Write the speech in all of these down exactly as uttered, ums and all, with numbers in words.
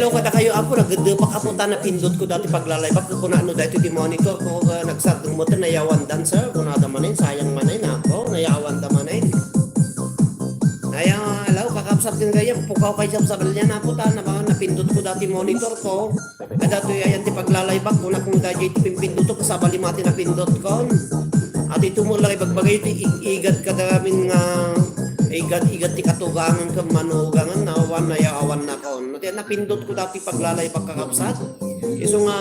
Kadakayo, Apo, nageddepak, Apo, ta napindot ko dati paglalay-back, kuna no daytoy ti monitor ko, ah, nagsardeng mo ti nayawandan, sir, kunada manen, sayang manen, Apo, nayawanda manen. Ay, ah, hello, kakabsat, ken gayam, pukaw kay sabsabal niya, Apo, ta na, napindot ko dati monitor ko. Ay, datoy ayan ti paglalay-back, kuna kung daytoy ti pimpindutok, kasabali mati napindot kon. At ito mo lang ibagbagay ti ig-, igad kada amin nga igad-igad ti katugangan ken manugangan, awan na ya, awan na kon. Ti napindot ko dati paglalay-back, kakabsat. Isu nga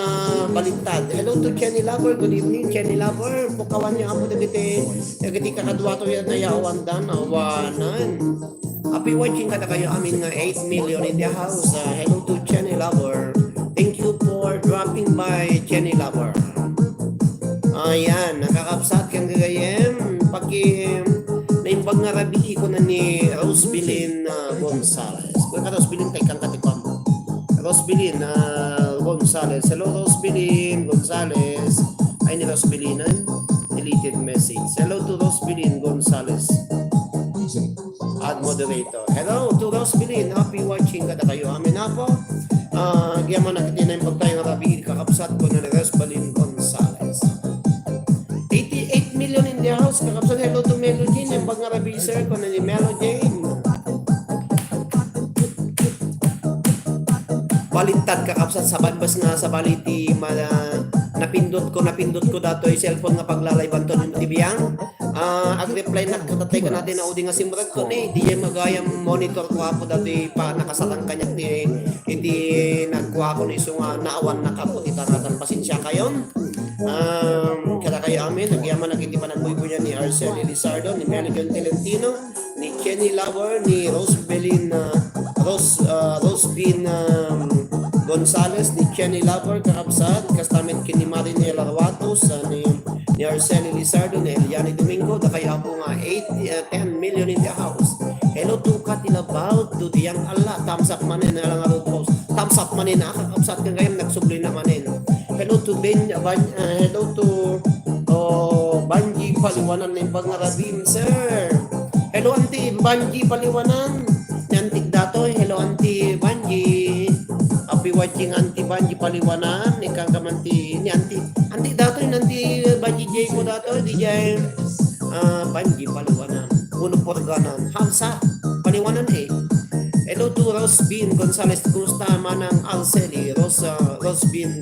baliktad. Hello to Jenny Lover. Good evening, Jenny Lover. Pukawan niyo, Apo, dagiti, dagiti kakaduato yan, nayawanda, awanan. Happy watching kadakayo amin nga eight million in the house. Uh, hello to Jenny Lover. Thank you for dropping by, Jenny Lover. Ayan, nakakabsat kang gagayem. Paki, naimbag nga rabii ko na ni Rosebelin, uh, Gonzalez. Kuwan ka, Rosebelin, kay kang katikom. Rosebelin, uh, Gonzalez. Hello, Rosebelin Gonzalez. Ay, ni Rosebelinan. Deleted message. Hello to Rosebelin Gonzalez. Add moderator. Hello to Rosebelin. Happy watching kadakayo amin, Apo. Ah, agyaman na kiti na yung pagtayo nga rabii, kakabsat ko na ni Rosebelin Gonzalez. Eighty-eight million in the house, kakabsat. Hello to Melo Jane. Yung pag nga rabii, sir, ko na ni Melo Jane. Baliktad, kakabsat, sabali bes nga, sabali ti ma-, napindot ko, napindot ko datoy cellphone nga paglalayban to ni Tibiang. Ah, ag-reply na katatay ka natin na udi nga simrag ko ni, di yan magayam monitor ko, Apo, dati pa nakasarang kaniak ti, iti nagkuha ko ni isu nga naawan na kapo ti taratan. Pasensya kayon. Um, kada kayo amin, nagyaman na kiti panagbuybuynan ni Arcel Elizardo, ni Mary John Tolentino, ni Jenny Lover, ni Rosebelin, ah, Rose, ah, Rosebin, um, Gonzalez, ni Jenny Lover, kakabsat, kastamit ken ni Marinel Arwatos, ah, ni, ni Arcel Elizardo, ni Eliani Domingo, dakay apo nga eight, ah, ten million in the house. Hello to Katilabaw, to Diang Allah, thumbs up manen, alang nga road house. Thumbs up manen, ah, kakabsat, kang gayam, nagsubli na manen. Hello to Ben, ah, Ban-, ah, hello to, oh, Banji Paliwanan, naimbag nga rabii, sir. Hello, Auntie Banji Paliwanan. Ni Auntie datoy, hello, Auntie Banji. Happy watching, Auntie Banji Paliwanan. Ni kang kamanti, ni Auntie, Auntie datoy, ni Auntie Banji J ko datoy, di jay, ah, Banji Paliwanan. Uno Porganan. Hamsa. Paliwanan eh. Hello to Rosebin Gonzalez. Kumusta, Manang Arceli? Rosa, Rosebin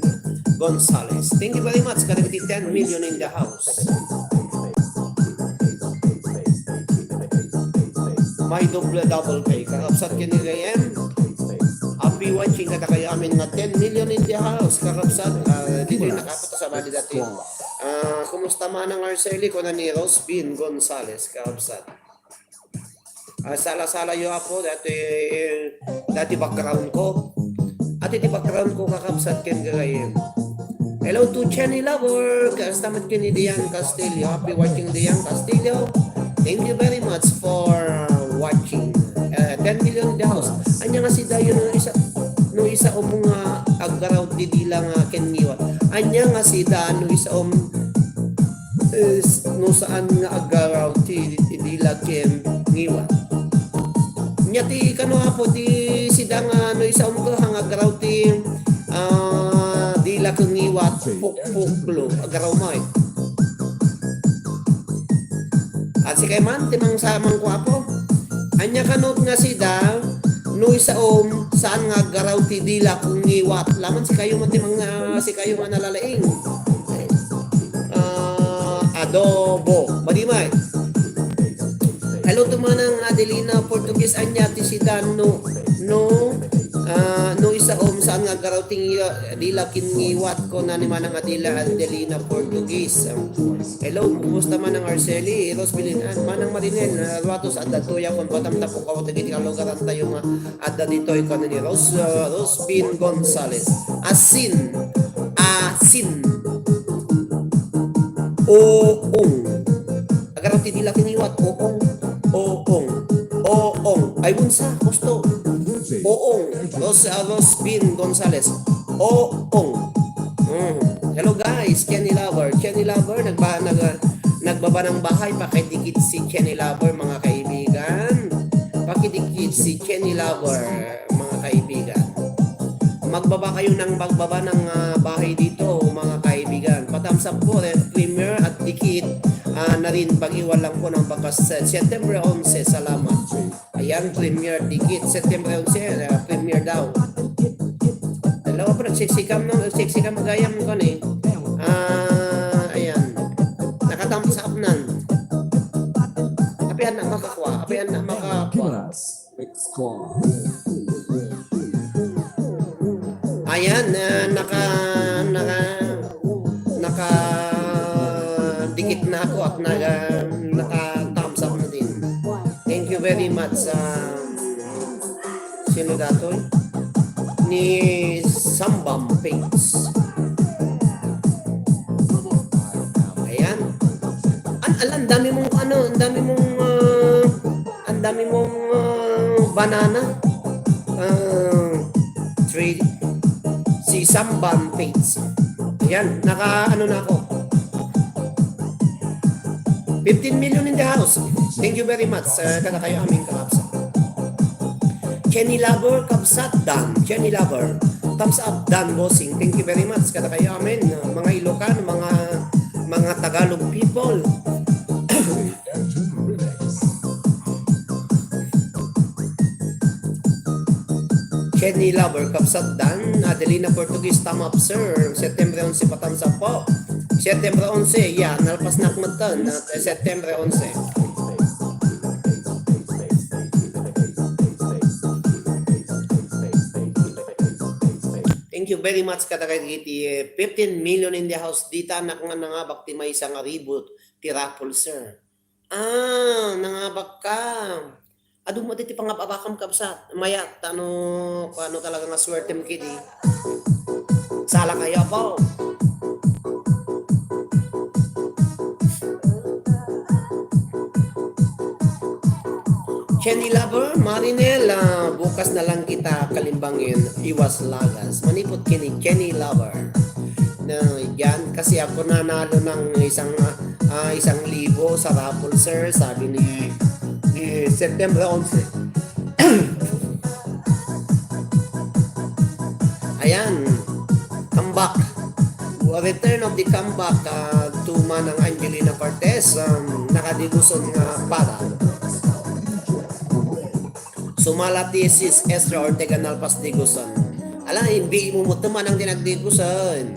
Gonzalez. Thank you very much. Kadagiti ten million in the house. May double, double pay. Kakabsat ken ni Rayem. Happy watching kadakayo amin nga ten million in the house. Kakabsat, ah, ditoy nakapit sa bali dati. Ah, kumusta, Manang Arceli? Kuna ni Rosebin Gonzalez. Kakabsat. Ah, sala-sala yo, Apo, dati, dati background ko. Ati ti background ko, kakabsat ken gagayen. Hello to Jenny Lover, kastamet ken ni Dian Castillo. Happy watching, Dian Castillo. Thank you very much for, uh, watching. Uh, ten million in the house. Anya nga si Dayo no isa, no isa umo nga aggaraw ti dila nga ken ngiwat. Anya nga si Dan no isa um, is, no saan nga aggaraw ti, ti dila ken ngiwat. Nya ti kano, Apo, ti sida nga no isa umko nga aggaraw ti, ah, dila ken ngiwat, pukpuklo, aggaraw mo eh. At si kay man, ti mangsa-, mangkuapo. Anya kanot nga sida, no isa um, saan nga aggaraw ti dila ken ngiwat. Laman si kayo man ti mang-, ah, si kayo nga nalalaing. Ah, adobo. Madimay. Hello to Manang Adelina Portuguese, anya ti sida no, no, ah, no isa um, saan nga aggaraw ti ngi-, dila ken ngiwat, kuna ni Manang Adela Adelina Portuguese. Hello, kumusta, Manang Arceli? Rosebelin, ah, Manang Marinel, ah, Ruatos, adda to, yakon, Batam, Tapukaw, dagiti kalugaran tayo nga adda ditoy, kuna ni Rose, ah, Rosebin Gonzalez. Asin. Asin. Uong. Agarang ti dila ken ngiwat. Uong. Uong. Uong. Ay, unsa, gusto. Uong. Ros-, ah, Rosebin Gonzalez. Uong. Mm. Hello, guys. Jenny Lover. Jenny Lover, nagba-, nag-, nagbabanang bahay. Pakidikit si Jenny Lover, mga kaibigan. Pakidikit si Jenny Lover, mga kaibigan. Magbaba kayo ng magbaba ng, ah, bahay dito, mga kaibigan. Pa-thumbs up po, eh, Premier at Dikit, ah, na rin, pag-iwan lang po ng bakas, eh, September onse, salamat. Ayan, Premier Dikit, September onse, ah, Premier daw. Dalawa pa, nagsiksikam, no? Nagsiksikam gayam ko, eh. Ah, ayan. Naka-thumbs up nan. Apian na makakwa, apian na makakwa. Ayan, ah, naka, naka, naka dikit na ako at naka, naka thumbs up na din. Thank you very much, ah, sino datoy? Ni Sambam Page. Ayan. An, ala, ang dami mong ano, ang dami mong, ah, ang dami mong, ah, banana. Ah, three, si Samban Page. Ayan, naka ano na ako. Fifteen million in the house. Thank you very much. Ah, kada kayo aming kakabsat. Kenny Lover, kabsat, Dan. Kenny Lover, thumbs up, Dan Bossing. Thank you very much. Kada kayo amin, ah, mga Ilocano, mga, mga Tagalog people. Kenny Lover, kabsat, Dan. Adelina Portuguese, thumb up, sir. September onse, pa-thumbs up po. September onse, yeah, nalpas na akmet, ah, September onse. Thank you very much, kadagiti, eh, fifteen million in the house. Dita, anak nga nangabak ti maysa nga ribu ti raffle, sir. Ah, nangabak ka. Adu met iti pangab-abakam, kabsat. Mayat, ano, ano talaga nga swertem kidi. Sala kayo, apo. Kenny Lover, Marinel, ah, bukas na lang kita kalimbangin, iwas lagas. Manipod kini Kenny Lover. Na, yan, kasi ako nanalo ng isang, ah, isang libo sa raffle, sir, sabi ni, ni September onse. Ayan, comeback. Return of the comeback, ah, to Manang Angelina Cortez, um, nakadiguson nga para. Sumala ti Sis Estra Ortega nalpas diguson. Ala, imbi mo mo to, manang ti nagdiguson.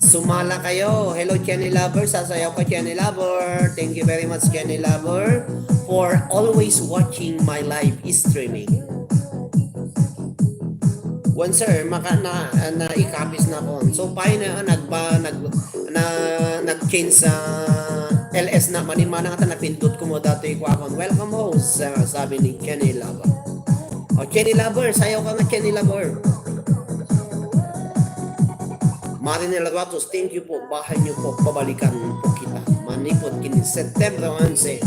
Sumala kayo. Hello, Kenny Lover. Sasayaw ka, Kenny Lover. Thank you very much, Kenny Lover, for always watching my live streaming. Wen, sir, maka na, na ikapis na ko. So, pay na, nagba, nag, na, nag-change sa L S na, manimana nga ta napindot ko mo dati ko akon. Welcome, host, ah, sabi ni Kenny Lover. O, Kenny Lover, sayaw ka nga, Kenny Lover. Marinel Ratos, thank you po. Bahay niyo po, babalikan po kita. Manipod kini September onse.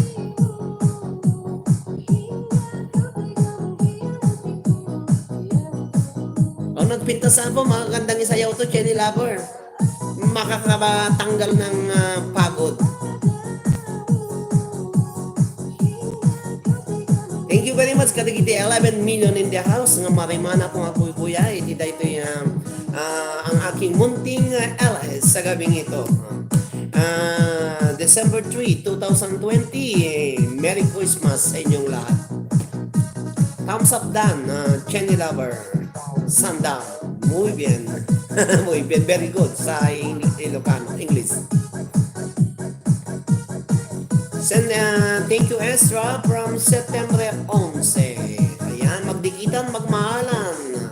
O, nagpintasan po, magandang isayaw to, Kenny Lover. Makakatanggal ng, ah, pagod. Thank you very much kadagiti eleven million in the house nga marimana po nga buybuya iti daytoy, ah, ah, ang aking munting, ah, L S sa gabing ito. Ah, December three, two thousand twenty, Merry Christmas sa inyong lahat. Thumbs up, Dan, ah, Kenny Lover. Sanda. Muy bien. Muy bien. Very good sa Eng-, Ilocano, English. Sen-, ah, thank you, Ezra, from September onse. Ayan, magdikitan, magmahalan.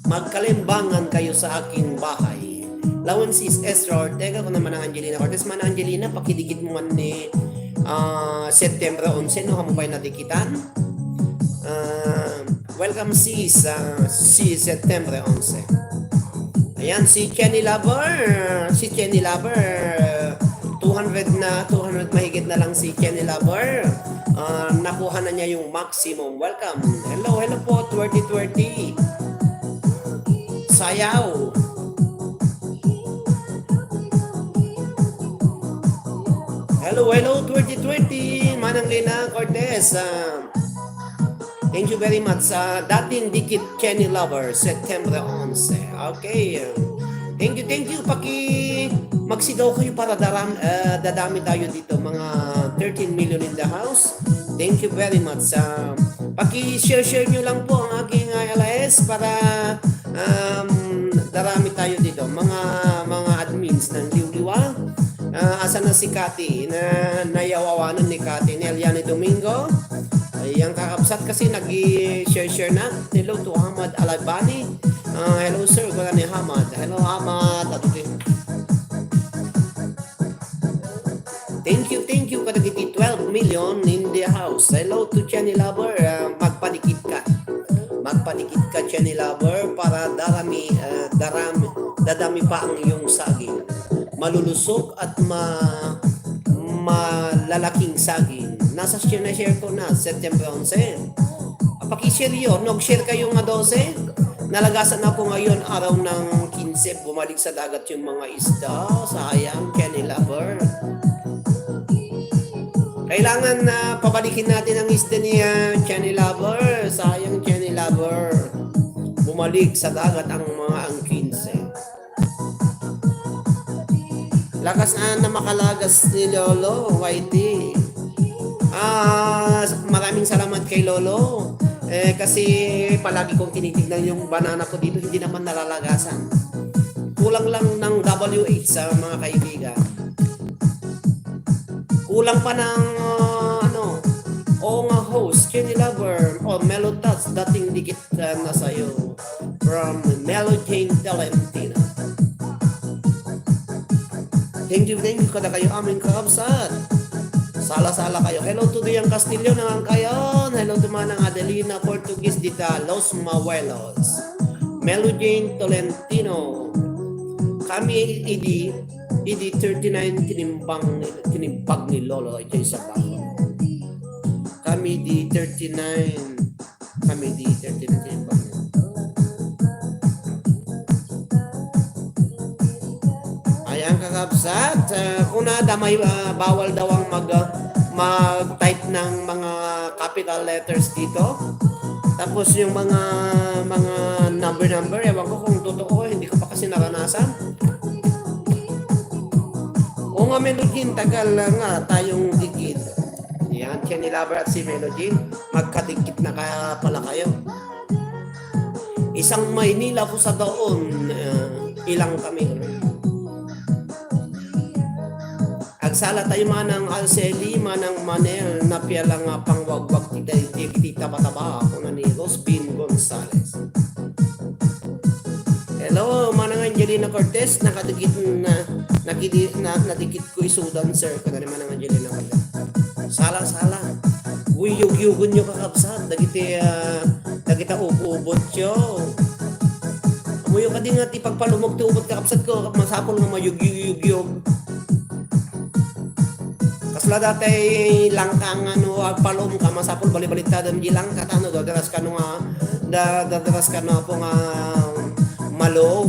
Magkalimbangan kayo sa aking bahay. Lawen Sis Ezra Ortega, kuna Manang Angelina Cortez. Manang Angelina, pakidikit mo man ni, ah, September onse, no? Hamu pay nadikitan. Ah, welcome, sis, ah, si September onse. Ayan, si Kenny Lover. Si Kenny Lover, two hundred na, two hundred mahigit na lang si Kenny Lover. Ah, nakuha na niya yung maximum. Welcome. Hello, hello po, twenty twenty. Sayaw. Hello, hello, twenty twenty. Manang Lina Cortez. Ah, Thank you very much sa dating dikit Kenny Lover, September onse. Okay. Thank you, thank you. Paki magsigaw kayo para daram, uh, dadami tayo dito. Mga thirteen million in the house. Thank you very much. Uh, paki-share-share nyo lang po ang aking uh, L S para um, darami tayo dito. Mga mga admins ng Liwliwa. Uh, asa na si Kati? Na nayawawanan ni Kati ni Eliane Domingo. Ayan, kakabsat kasi nag-share-share na. Hello to Hamad Alabani. Uh, hello sir, gula ni Hamad. Hello Hamad. At okay. Thank you, thank you kadagiti twelve million in the house. Hello to Jenny Lover. Uh, magpadikit ka. Magpadikit ka Jenny Lover para darami uh, darami dadami pa ang iyong saging. Malulusog at ma malalaking saging. Nasa share na share ko na September onse. Paki-share yun. Nag-share kayo nga dose. Nalagasan ako ngayon, araw ng kinse, bumalik sa dagat yung mga isda. Sayang, Kenny Lover. Kailangan na pabalikin natin ang isda ni uh, Kenny Lover. Sayang, Kenny Lover. Bumalik sa dagat ang mga ang kinse. Lakas na na makalagas ni Lolo, Y T. Ah, maraming salamat kay Lolo. Eh, kasi palagi kong tinitignan yung banana ko dito, hindi naman nalalagasan. Kulang lang ng W H sa mga kaibigan. Kulang pa ng uh, ano, o nga host, Kenny Lover, o Melo Tats, dating dikit uh, na sa'yo. From Melo Jane Tolentino. Thank you, thank you kada kayo aming kakabsat. Sala-sala kayo. Hello to Dian Castillo, nangan kayon. Hello to Manang Adelina Portuguese dita Los Mabuelos. Melo Jane Tolentino. Kami idi, idi thirty-nine tinimbang, tinimbag ni Lolo iti sa bakod. Kami di thirty-nine. Kami di thirty-nine tinimbang. Ayan, kakabsat. Uh, kuna da may uh, bawal daw ang mag, uh, mag-type ng mga capital letters dito. Tapos yung mga mga number-number, ewan ko kung totoo, hindi ko pa kasi naranasan. O nga, Melodin, tagal nga tayong dikit. Yan, Kenny Lover at si Melodin, magkadikit na kaya pala kayo. Isang Maynila ko sa daon, uh, ilang kami. Agsala tayo manang Alceli, manang Manel, napiala nga pangwagwag ti, ti, ti taba-taba, kuna ni Rosbin Gonzales. Hello, manang Angelina Cortez, nakadikit na, nakidi, na, nadikit ko isudan, sir, kuna ni manang Angelina Cortez. Sala, sala. Uy, yugyugon nyo kakabsat, dagiti, uh, dagita ubot yo. Amuyo kadi nga ti pagpalumog ti ubot kakabsat ko, masapul nga mayugyugyugyog. Kasla datay langka nga no agpalum ka, masapul balibaliktadem di langka, tano dadaras kano nga da, dadaras kano apo nga malum.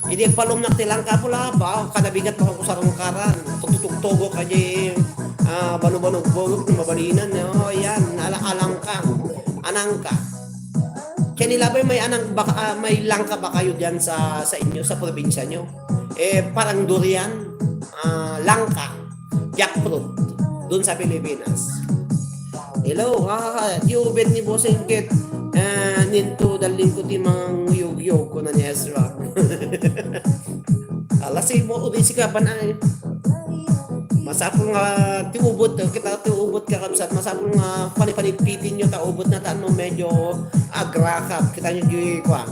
Idi agpalumnak ti langka, pula ba kada bigat pa ko sarungkaran. Tugtugtugo kadi uh, banubanog-banog na mabalinan. Oh, yan, ala alangka. Anangka. Kenny Lover, may anang baka, uh, may langka ba kayo diyan sa sa inyo, sa probinsya nyo? Eh, parang durian, uh, langka, jackfruit, doon sa Pilipinas. Hello, ha, ha, ha. Di ubed ni Bossing Kit, uh, ninto daling ko ti mangyugyog ko na ni Ezra. Ala si mo uri si kaban ay. Masapul nga ti ubot, kita ti ubot kakabsat, masapul nga panipanigpitin nyo ta ubot na tano medyo agrakap. Kita nyo di kwa.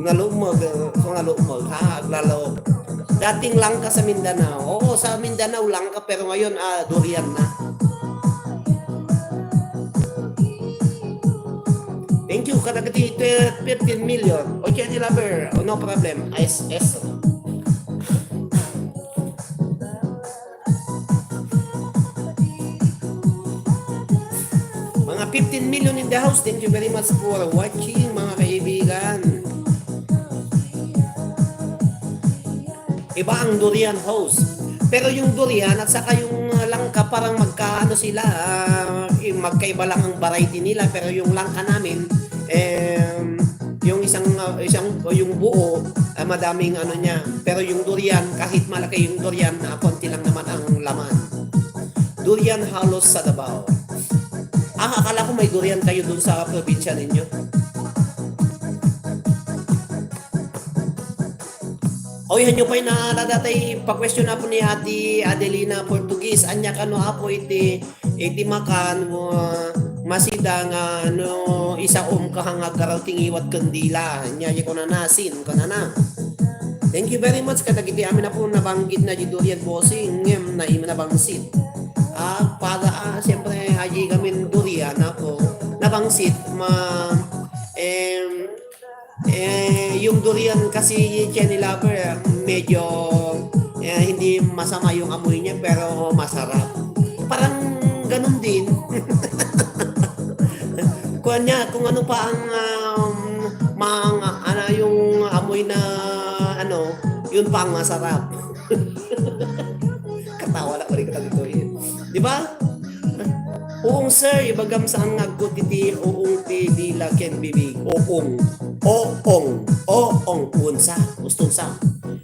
Nalumog, eh, kung nalumog, ha, aglalaog. Dating langka sa Mindanao. Oo, sa Mindanao langka, pero ngayon, ah, durian na. Thank you, kadagiti fifteen million. Okay, Lover, oh, no problem. S S. Mga fifteen million in the house. Thank you very much for watching, mga kaibigan. Iba ang durian host. Pero yung durian at saka yung uh, langka, parang magkaano sila, ah, yung magkaiba lang ang variety nila, pero yung langka namin, em, yung isang, ah, isang, yung buo, ah, madaming ano niya. Pero yung durian, kahit malaki yung durian, ah, konti lang naman ang laman. Durian halos sa Davao. Ah, akala ko may durian kayo dun sa probinsya ninyo. Oy, hanyo pay na, dati pa-question na po ni Ate Adelina Portuguese. Anya kano, apo, iti, iti makan, uh, masida nga, ano, isa um ka nga agkaraw ti ngiwat ken dila. Anya, di ko na nasin, ko na na. Thank you very much kadagiti amin, apo, nabanggit na di durian, bossing, ngem na ima nabangsit. Ah, para, ah, siyempre, aji kami durian, apo, nabangsit, ma, em, eh, yung durian kasi, Jenny Lover, eh, medyo, eh, hindi masama yung amoy niya, pero masarap. Parang ganun din. Kuwan niya, kung ano pa ang, um, mga, ano, yung amoy na, ano, yun pa ang masarap. Katawa na ulit ka dito, eh. Di ba? Uong, sir, ibagam saan nga agko ti uong ti dila ken bibig. Uong. Uong. Uong. Unsa? Gusto unsa?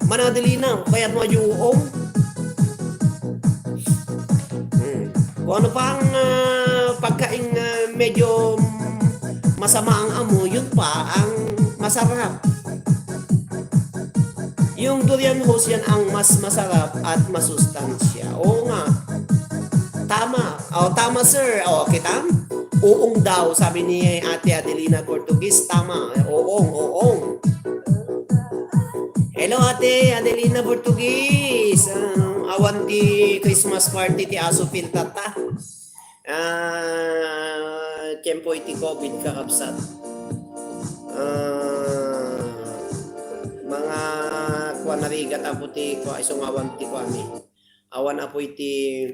Manadali na. Kaya mo yung uong? Hmm. Kung ano pa ang, ah, pagkaing, ah, medyo masama ang amo, yun pa ang masarap. Yung durian hose yan ang mas masarap at masustansya. Oo nga. Tama. O, tama, sir. O, kita? Uong daw, sabi ni Ate Adelina Portuguese. Tama. Uong, uong. Hello, Ate Adelina Portuguese. Ah, awan ti Christmas party ti Aso Phil tatta. Ah, tiempo iti covid, kakabsat. Ah, mga kuan, narigat apo ti kua, isu nga awan ti kuami. Awan apo iti,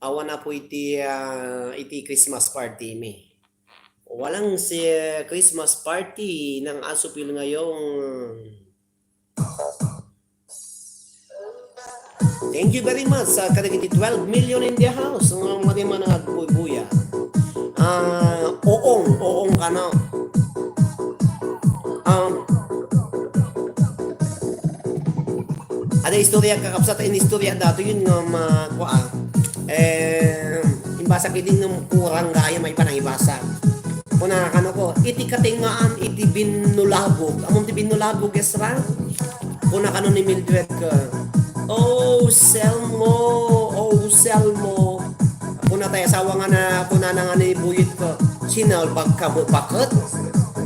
awan apo iti, ah, iti Christmas party mi. Walang si, Christmas party ng Aso Phil ngayon. Thank you very much sa kadagiti twelve million in the house. Ang madi man ang agbubuya. Ah, oong, oong ka na. Um, ada istorya, kakabsat, in istorya dato yun nga ma-, kua, eh, imbasa kiding nga kurang gaya may panangibasa. Kuna kano ko, iti katingaan iti binnulabog. Amon ti binnulabog, Ezra? Kuna kano ni Mildred ka, "Oh, Selmo, oh, Selmo." Kuna tay asawa nga na, kuna na nga ni Buyit ka, "Sinalbag ka mo, bakit?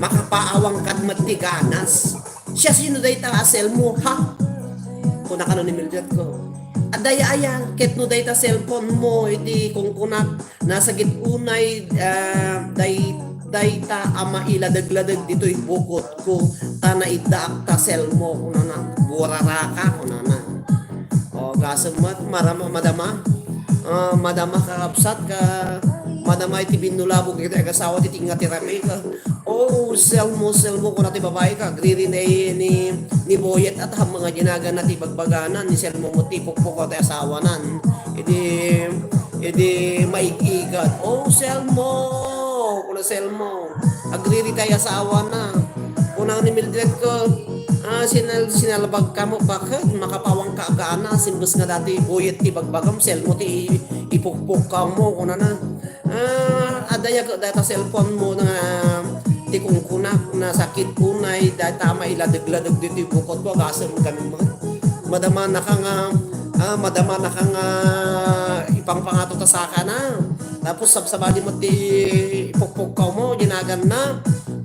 Makapaawang kad met ti ganas." Siasino dayta a Selmo, ha? Kuna kano ni Mildred ko, "Adda aya, ket no dayta cellphone mo, iti kunkunak, nasagit unay, ah, day-, dayta a mailadegladeg ditoy bukot ko, ta naiddaak ta Selmo," kunana. "Buraraka," kunana. O, gasem met, marama-, madama. Ah, madama, kakabsat, ka, madama iti binnulabog iti agasawa ti tinga ti rape ka. "Oh, Selmo, Selmo," kuna ti babai ka, "agriri ni, ni, ni Boyet at ha mga ginaganna ti bagbagana, ni Selmo mo ti pukpuk ti asawanan." Idi, idi maig-igat, "Oh, Selmo," kuna Selmo, "agriri tay asawana." Kuna ni Mildred ka, "Ah, sinal-, sinalbag ka mo, bakit? Makapawang ka agana, simbes nga dati Boyet ti bagbagam, Selmo ti i-, ipukpuk ka mo," kunana. Ah, adaya ka data cellphone mo nga ti kunkunak, nasakit unay, data mailadeg-ladeg ditoy bukot ko, gasem kami mo. Madama na ka nga, ah, madama na ka nga ipangpangato ta saka na. Tapos sabsabali mo ti ipukpukkaw mo, ginaganna.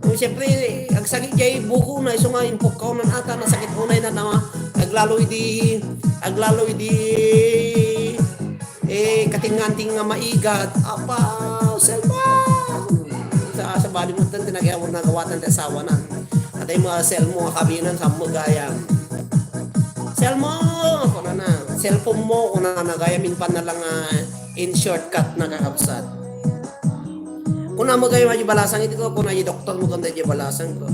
Eh, siyempre, agsakit jay buko na, isu nga impukkaw na ata, nasakit unay na, na, aglalo idi, aglalo idi, eh, katinganting nga maigat, apa, Selma! Sa, sa bali mo tan, tinagyawan na gawatan ti asawa na. Atay mo, Selmo, nga kabinan, sa mo gayam. Selmo! Kuna na, cellphone mo, kuna na, gayam in pan na lang, ah, in shortcut na kakabsat. Kuna mo gayam, aji balasang iti ko, kuna aji doktor mo, kanda aji balasang ko.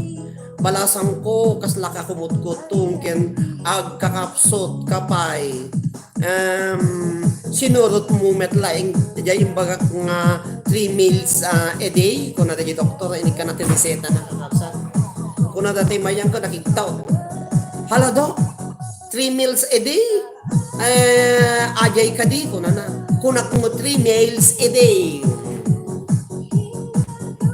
Balasang ko, kasla ka kumutkutung, ken agkakapsot, kapay. Em, Sinurot mo met laeng, diay imbagak nga three meals, ah, a day, kuna diay doktor, inikana ti reseta na kakabsat. Kuna dati mayang ko, nakigtaw. "Hala, Dok, three meals a day? Eh, ajay kadi," kunana. Kunak mo, "Three meals a day."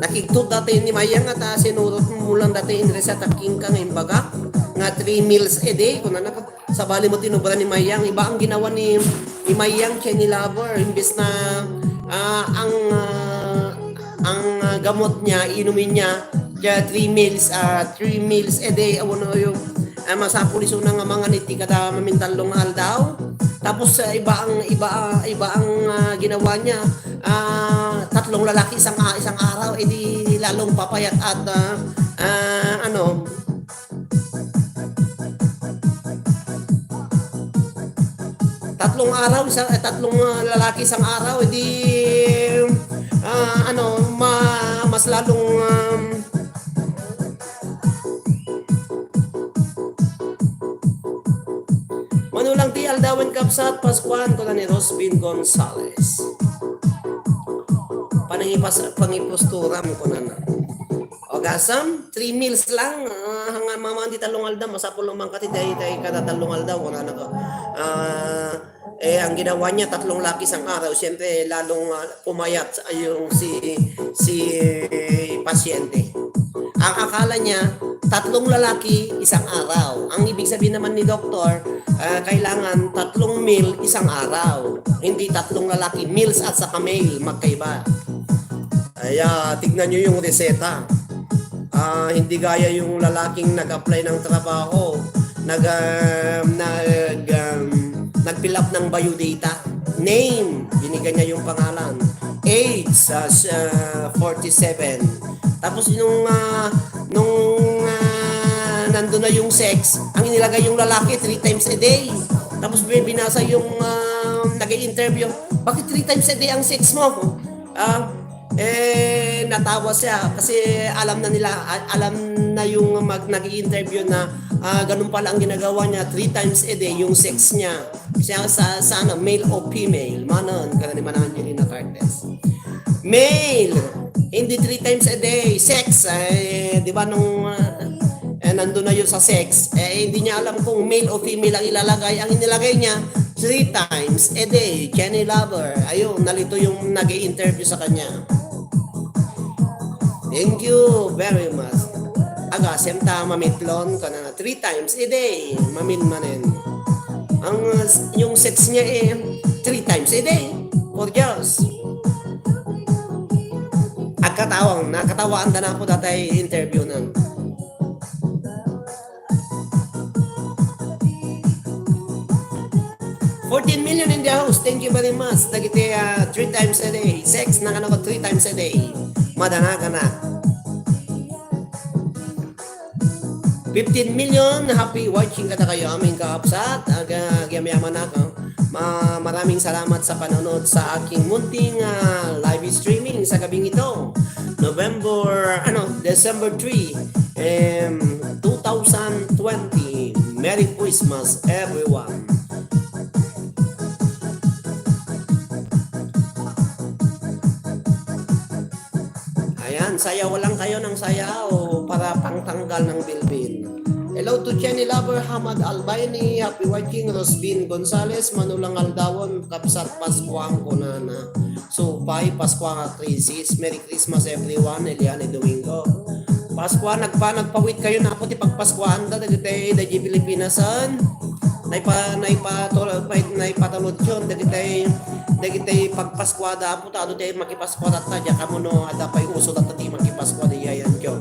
Nakigtaw dati ni mayang, at, ah, sinurot mo lang dati in reseta kenka nga imbagak nga three meals a day, kunana. Sabali mo tinubra ni Mayang, iba ang ginawa ni, ni Mayang, Kenny Lover, imbes na, ah, ang, ah, ang, ah, gamot niya, inumin niya, kaya three meals, ah, three meals a day, awan na yung, ah, masapul isuna nga mangan iti kada mamintallo nga aldaw. Tapos, ah, iba ang, iba, ah, iba ang, ah, ginawa niya, ah, tatlong lalaki isang, ah, isang araw, edi lalong papayat at, ah, ah, ano, Tatlong araw, isa, eh, tatlong, ah, lalaki isang araw, edi, ah, ano, ma-, mas lalong, um, mano lang ti aldawen, kabsat, Paskuan, kuna ni Rosvin Gonzales. Panangipas-, pangiposturam, kunana. O gasam, three meals lang, ah, nga maman ti tallo nga aldaw, masapul lang man kadi, daytoy kada tallo nga aldaw, wala na ka. Ah, eh, ang ginawa niya, tatlong laki isang araw, siyempre, lalong, ah, pumayat sa, yung si, si pasyente. Ang akala niya, tatlong lalaki isang araw. Ang ibig sabihin naman ni doktor, ah, kailangan tatlong meal isang araw. Hindi tatlong lalaki, meals at saka meal, magkaiba. Kaya tignan nyo yung reseta. Ah, hindi gaya yung lalaking nag-apply ng trabaho, nag, ah, nag, um, nag-fill up ng biodata. Name, binigyan niya yung pangalan. Age, ah, s-, ah, forty-seven. Tapos nung, ah, nung, ah, nandun na yung sex, ang inilagay yung lalaki three times a day. Tapos bi-, binasa yung, ah, nag-i-interview, "Bakit three times a day ang sex mo?" Ah, eh, natawa siya kasi alam na nila, a-, alam na yung mag-, nag-i-interview na, ah, ganun pala ang ginagawa niya, three times a day yung sex niya. Siya sa, sana male o female, manon, kada ni Manang Angelina Cartes. Male, hindi three times a day, sex, eh, di ba nung, ah, eh, nandun na yun sa sex, eh, hindi niya alam kung male o female ang ilalagay. Ang inilagay niya, three times a day, Kenny Lover. Ayun, nalito yung nag-i-interview sa kanya. Thank you very much. Agasem ta mamitlon ka na three times a day. Mamin manen. Ang, uh, s-, yung sex niya eh, three times a day. For Diyos. Agkatawang, nakatawaan ta na ako datay interview na. Fourteen million in the house. Thank you very much. Dagiti, ah, three times a day. Sex, nakano ko three times a day. Madana ka na. Fifteen million. Happy watching kada kayo, aming kaabsat. Ag-, ah, agyamyaman ako. Ma-, maraming salamat sa panonood sa aking munting, ah, live streaming sa gabing ito. November, ano, December three, em, two thousand twenty. Merry Christmas, everyone. Ayan, sayaw lang kayo ng sayaw para pangtanggal ng bilbil. Hello to Jenny Lover, Hamad Albaini, happy watching, Rosbin Gonzales, Manulang Aldawon, Kabsat Pascuang Kunana. Supay, Pascua nga krisis. Merry Christmas everyone, Eliane Domingo. Pascua, nagpa-, nagpawit kayo na po ti pagpaskuan da, dagiti, dagiti Pilipinasan. Naipa-, naipatul-, nai-, naipatalutyon, dagiti, dagiti pagpaskuada, apo, ta, adu ti makipaskua tatta, diak ammo no, adda pay uso tatta ti makipaskua, di yayan, tiyo.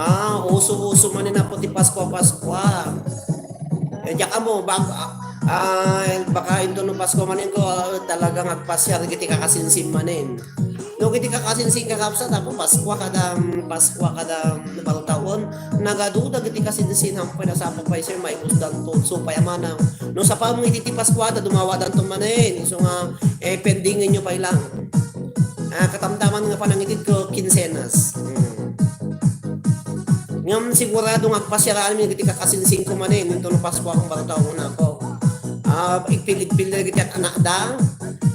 Ah, uso-uso manen, apo, ti Paskua, Paskua. Eh, diak ammo, bag-, ah, ah, baka intono Paskua manen ko, ah, talagang agpasiar iti kakasinsin manen. No, iti kakasinsin kakabsat, apo, Paskua kada, Paskua kada baltaon. Nagaduda iti kasinsin, hampay na sa pay, sir, maibusdanto. So, pay a manang. No, sapay iti ti Paskua, ta dumawadanto manen. So nga, eh, pendingenyo pay lang. Ah, katamtaman nga panangitid ko, kinsenas. Hmm. Ngem sigurado nga agpasiaraan mi dagiti kakasinsinko manen, intono Pasko a kumpartaw nako. Ah, igpilidpil dagiti anakda.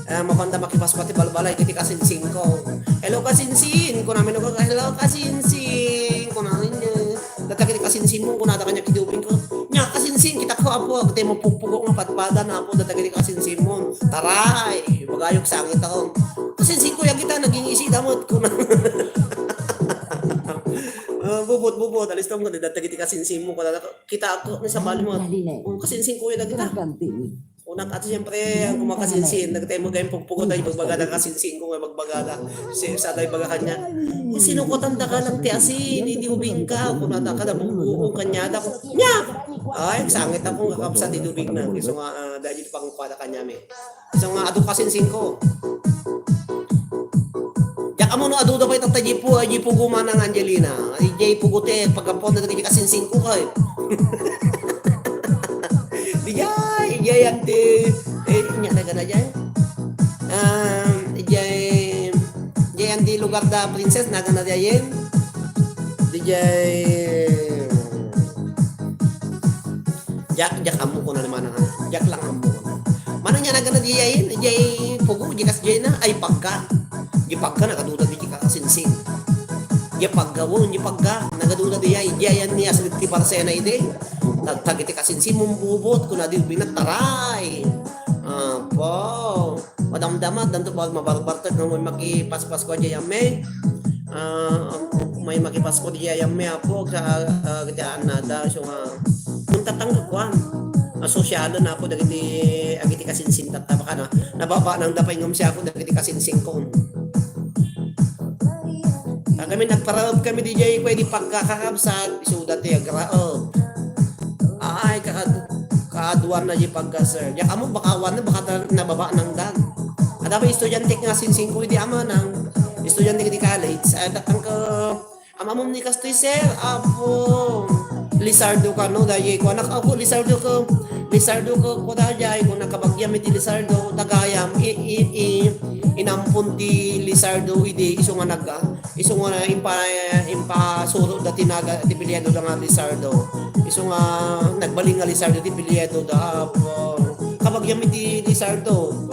Ah, mapanda makipasko ti balbalay dagiti kakasinsinko. "Hello, kasinsin," kunami no, "Hello, kasinsin," kunami niya. Dagiti kasinsinmo, kunada kaniak idi ubingko. "Nia, kasinsin, kitak ko, apo, agtay mo pugpugo nga patpadan, apo, dagiti kasinsinmo. Taray, magayok sangit ako. Kasinsinko, ya kita, naging isi damot," kuna. Ah, bubot, bubot, alis tong, dagiti kasinsinmo, kunada, "Kitak ko, ni sabali mo." Dali na. "Oh, kasinsinko, ya kita." Kunak, at siyempre, ang kumakasinsin, nagtay mo kayong pugpugo tayo, bagbaga na kasinsinko, bagbaga na. Si, sa tayo baga kanya, "Sinukutan da ka lang ti asin, hindi ubing ka." Kunada ka, "Nabubuo kanya da ko." "Nia!" Ay, sangit ako, kakabsat, idubig na. Gusto nga, ah, dahil ito pang kuha na kanya, may. Isu nga adu kasinsinko. Diak ammo no aduda pay tatta, di pu-, di pugo manang Angelina. Ay, di pugo ti pagkapuan na dagiti kasinsinko kay. Di jay, di jay anti, eh, nia na gana jay. Um, di jay, di jay anti lugar da princess, na gana jay. Di jay, Diak, diak ammo ko na naman ang, diak lang ammo ko na. Manang nia nagana di ay, di ay pugo, di kas di na, ay pagka. Di pagka, nagaduda di ka kasinsin. Di pagka, wo, di pagka, nagaduda di ay, di ay, ni asli ti parsena ide. Tagtag iti kasinsin, mumbubot, kuna di ubing na, taray. Apo. Madamdama, danto pag mabarbartag, nung may makipaspas ko di ay amme. Ah, may makipasko di ay amme, apo, sa, ah, giti annada, so, ah, punta tang kuan. Ah, sosyalan ako dagiti, agiti kasinsin tatta, baka na, nababa nang dapay ngem siya ako dagiti kasinsin ko. Kami nagparaab kami di jay, pwede pagkakakabsat, isuda ti agraab. Ay, kakad-, kaaduan na di pagka, sir. Diak ammo baka awan na, baka ta-, nababa nang dan. Ada pa estudyante nga sinsing ko, di ama nang estudyante di college. Ay, datang ka, "Ama mo ni kastoy, sir?" "Apo." "Lizardo ka, no?" Dayay ko, "Anak, ako, Lizardo ka." "Lizardo ka, ko dayay ko, nakabagyam iti Lizardo, tagayam, i-, i-, i-, inampon ti Lizardo, idi, isu nga nagga." Isu nga impa-, impasuro da ti naga-, ti pilyedo da nga Lizardo. Isu nga nagbalin nga Lizardo ti pilyedo da, apo. Kabagyam iti Lizardo.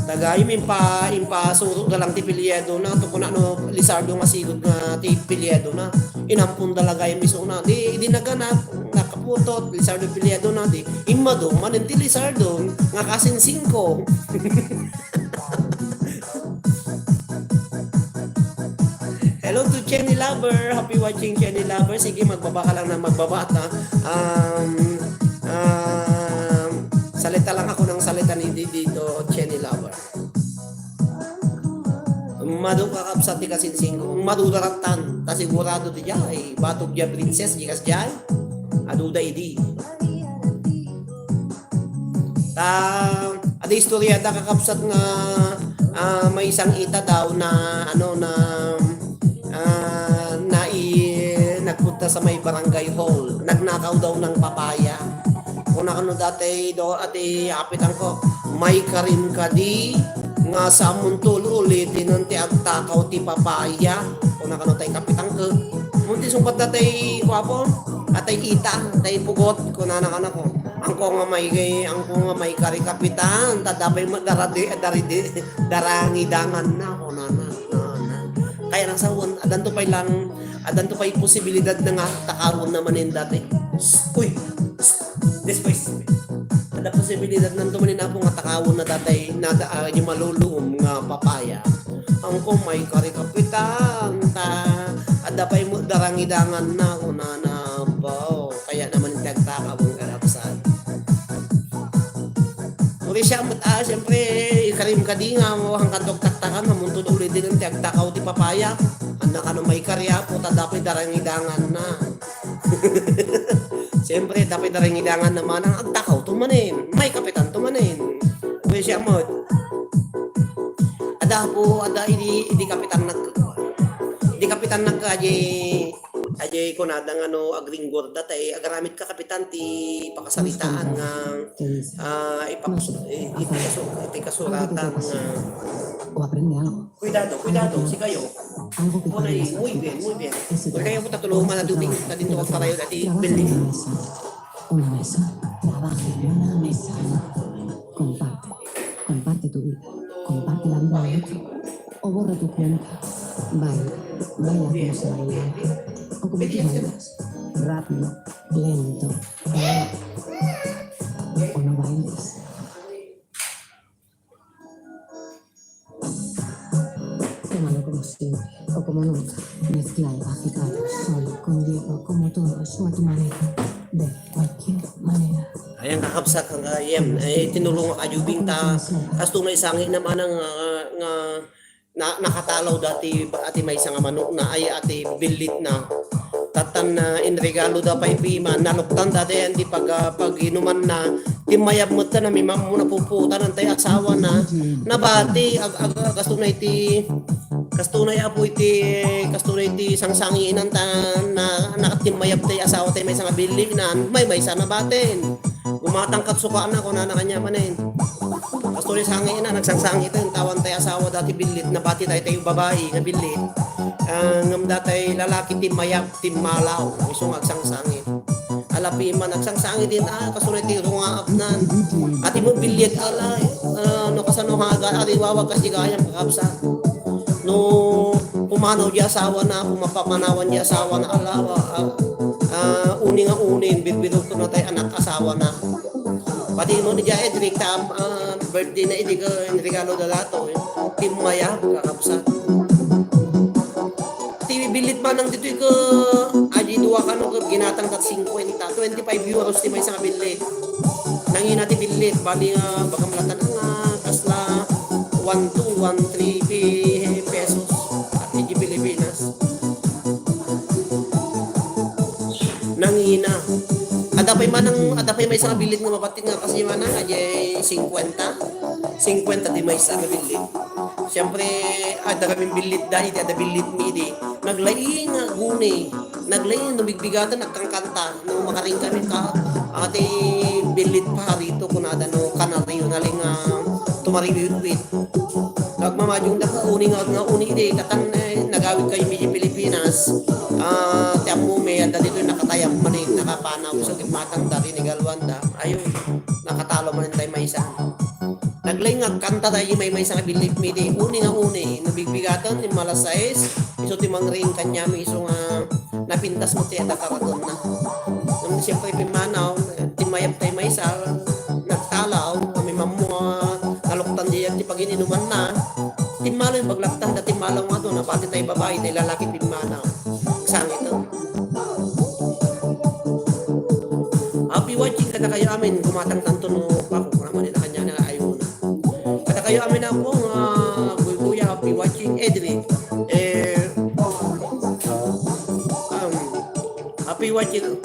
Tagayam impa-, impasuro da lang ti pilyedo na, to kuna no Lizardo nga sigud nga ti pilyedo na. Inampon da lagayam isu na. Di, di nagana, nakaputot, Lizardo pilyedo na, di, immadu, manen ti Lizardo, nga kasinsin ko. Hello to Chenny Lover. Happy watching, Chenny Lover. Sige, magbaba ka lang na magbaba, ta. Um, um, salita lang ako ng salita ni di-, dito, Chenny Lover. Madu kakabsat ti kasinsing ko. Madu daratan. Ta sigurado ti jay. Batog jay, princess, di kas jay. Adu da idi. Ta, ada istorya ta kakabsat nga, ah, may isang ita daw na, ano, na, ah, nai-, nagpunta sa may barangay hall. Nagnakaw daw ng papaya. Kuna kano dati do, ati apitan ko, "May karim kadi nga sa muntol ulitin ti agtakaw ti papaya." Kuna kano tay kapitan ko. Munti sungkat dati, kuwapo, atay ita, tay pugot, kuna na kanako. Angko nga may, angko nga may kari kapitan, ta dapay mo daradi, daridi, darangidangan na, kunana, kunana. Kaya nang sawan, adanto pay lang, adanto pay posibilidad na nga, takawon na manen dati. Uy! Después, ada posibilidad nanto manen apo nga takawon na dati, na da, ah, di maluluom nga papaya. Angko may kari kapitan, ta, ada pay mo darangidangan na, kunana, baw. Kaya naman ti agtakaw ang karapsan. Uri siya, mat-, ah, siyempre, ikarim ka di nga, mo hangkan doktaktakan, mamuntod uli din ang ti agtakaw ti papaya. Anak, ano, may karya, puta, dapat darangidangan na. Siyempre, dapat darangidangan naman ang agtakaw to manen. May kapitan to manen. Uri siya, mo. Ada po, ada, idi, idi kapitan nag-, idi kapitan nagkaji, Ajay kunada nga no agringgor da, tay agaramid ka, kapitan, ti pakasaritaan nga, ah, ipak-, i-, iti kasu-, iti kasuratan nga, o aprende algo. Cuidado, cuidado, si kayo. Algo que Pone, puedes muy hacer. bien, muy bien. Ese Porque trabajo, yo puta tulungan ese a tu trabajo, ta dito pero ang karayo trabaja, dati trabaja building. en una mesa. Una mesa, trabaja en una mesa. Comparte, comparte tu vida, comparte la vida de otro. O borra tu cuenta. Baila, baila como se bailaba. O como tú bailas. Rápido, lento, baila. O no bailes. Tómalo como siempre, o como nunca. Mezclado, agitado, solo, con hielo, como todo, a tu manera. De cualquier manera. Ayan, kakabsat, ang kayem. Eh, tinulong ka jubing ta. Kasto nga isangi naman ang, ah, nga na, nakatalaw dati, ati maysa nga manok na, ay, ati billit na. Tatan na inregalo da pay pima, naluktan dati yan di pag, ah, pag-inuman na. Timmayab met ta na mimammo na puputan tay asawa na. Nabati, ag, ag, ag, kasto na iti, kasto na apo iti, kasto na iti sangsanginan ta na, nakatimmayab tay asawa tay maysa nga billit na. May maysa na batin. Gumatang kat suka na, kunana kanya manen. Kasto ni sangi na, nagsangsangit, tawan tay asawa dati billit, nabati tay tay babai nga billit. Ah, ngem datay lalaki timmayab, timmalaw, isu nga agsangsangit. Alapi man, agsangsangit din, ah, kaso na ti rungaap nan. Ati mo billit, alay, ah, no kasano haga, ati wawag kasi gayam kakabsat. No pumanaw di asawa na, pumapamanawan di asawa na, alawa, ah, ah, uni nga uni, birbirok na tay anak asawa na. Pati mo ni Edric, tam, ah, birthday na idi ka, regalo da lato, eh. Timmayab, kakabsat. Ti billit manang ditoy ka, adi dua kano ka ginatang tat singkwenta, twenty-five euros ti maysa nga billit. Nangina ti billit, bali nga, baka malatan nga, kasla, one two, one three pi-, pesos. At di Pilipinas. Nangina. Adda pay manang, adda pay maysa nga billit nga mabating nga kasi manang, adi singkwenta. Singkwenta ti maysa nga billit. Siyempre, adda kami billit da, iti adda billit mi idi. Naglaing nga aguni. Naglaing no bigbigatan, nagkangkanta. No makaring kami ka, ati billit paharito, kunada no kanario, naling, ah, tumariwitwit. Nagmamadiong da ka, uni nga, nga uni idi, katan, eh, nagawid kayo medyo Pilipinas. Ah, ti ammo mi, adda ditoy nakatayab manen, nakapanaw, so, gimatang da, tinigalwan da. Ayun, nakatalo manen tay maysa. Naglaing nga kanta tayo may maysa nga billit mi idi, uni nga uni, no bigbigatan, ti malas sais, isu ti mangring kanyami, isu nga napintas mo ti adda karatonna. Ngem siyempre, pimmanaw, timmayab tay maysa, nagtalaw, kami mammo, naluktan diyan ti pagin-inuman na. Timmalaw yung paglaktan, da timmalaw nga to, napati tay babae, tay lalaki, pimmanaw. Sangit to. Happy watching kadakayo amin, gumatang tanto no, pako, kung naman ina kanya na, ayun na. Kadakayo amin ako, nga, Guyguya, happy watching, Edric. Eh, um, happy watching.